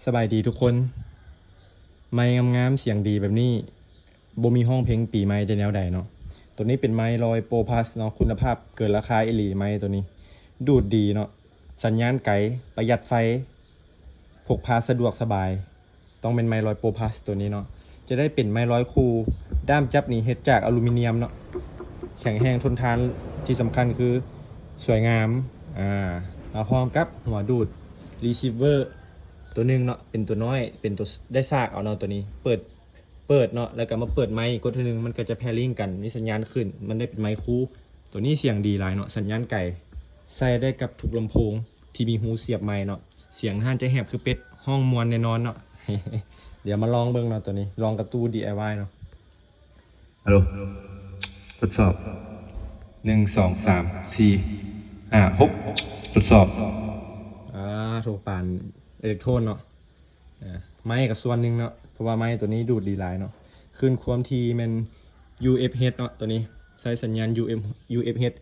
ສະບາຍດີທຸກຄົນ ໄມງາມໆ ສຽງດີແບບນີ້ ບໍ່ມີຮ້ອງເພງປີໃໝ່ໄດ້ແນວໃດເນາະ. ໂຕນີ້ເປັນໄມຮ້ອຍໂປຣພລັສເນາະ ຄຸນນະພາບເກີນລາຄາອີ່ຫຼີ ໄມໂຕນີ້ ດູດດີເນາະ ສັນຍານໄກ ປະຢັດໄຟ ພົກພາສະດວກສະບາຍ ຕ້ອງແມ່ນໄມຮ້ອຍໂປຣພລັສໂຕນີ້ເນາະ. ຈະໄດ້ເປັນໄມຮ້ອຍຄູ່ ດ້າມຈັບນີ້ເຮັດຈາກອາລູມີນຽມເນາະ ແຂງແຮງທົນທານ ທີ່ສຳຄັນຄືສວຍງາມ ອາ ມາພ້ອມກັບຫົວດູດຣີຊີເວີ ໂຕໜຶ່ງເນາະ ເປັນໂຕນ້ອຍ ເປັນໂຕ ໄດ້ສາກເອົາເນາະ ໂຕນີ້ເປີດ ເປີດເນາະ ແລ້ວກໍມາເປີດໄມ ກົດເທື່ອໜຶ່ງ ມັນກໍຈະແພລິ້ງກັນ ມີສັນຍານຂຶ້ນ ມັນໄດ້ເປັນໄມຄູ່. ໂຕນີ້ສຽງດີຫຼາຍເນາະ ສັນຍານໄກ ໃສ່ໄດ້ກັບທຸກລຳໂພງທີ່ມີຮູສຽບໄມເນາະ. ສຽງທ່ານຈະແຫບຄືເປັດ ຮ້ອງມ່ວນແນ່ນອນເນາະ. ດຽວມາລອງເບິ່ງເນາະ ໂຕນີ້ ລອງກັບຕູ້ດີໄອວາຍເນາະ. ຮັລໂຫຼ ທົດສອບ ໜຶ່ງ ສອງ ສາມ ສີ່ ຫ້າ ຫົກ ທົດສອບ. ອາ ໂທ ປານເອເລັກໂທນເນາະ. ອາ ໄມກໍສ່ວນໜຶ່ງເນາະ ເພາະວ່າໄມໂຕນີ້ດູດດີຫຼາຍເນາະ. ຄື້ນຄວາມຖີ່ແມ່ນຢູເອັຟເອັດເນາະ ໂຕນີ້ໃຊ້ສັນຍານຢູເອັຟເອັດ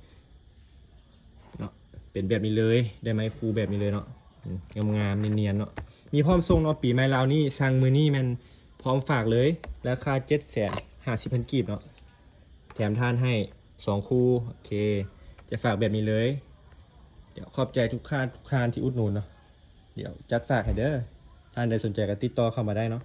ເນາະ ເປັນແບບນີ້ເລີຍ ໄດ້ໄມຄູ່ແບບນີ້ເລີຍເນາະ. ອືມ ງາມໆ ນຽນໆ ເນາະ ມີພ້ອມສົ່ງເນາະ. ປີໃໝ່ລາວນີ້ ສັ່ງມື້ນີ້ແມ່ນພ້ອມຝາກເລີຍ ລາຄາເຈັດແສນຫ້າສິບພັນກີບເນາະ ແຖມທ່ານໃຫ້ສອງຄູ່. ໂອເຄ ຈະຝາກແບບນີ້ເລີຍ. ດຽວຂອບໃຈທຸກທ່ານ ທຸກທ່ານທີ່ອຸດໜູນເນາະ. ດຽວຈັດຝາກໃຫ້ເດີ ທ່ານໃດສົນໃຈກໍຕິດຕໍ່ເຂົ້າມາໄດ້ເນາະ.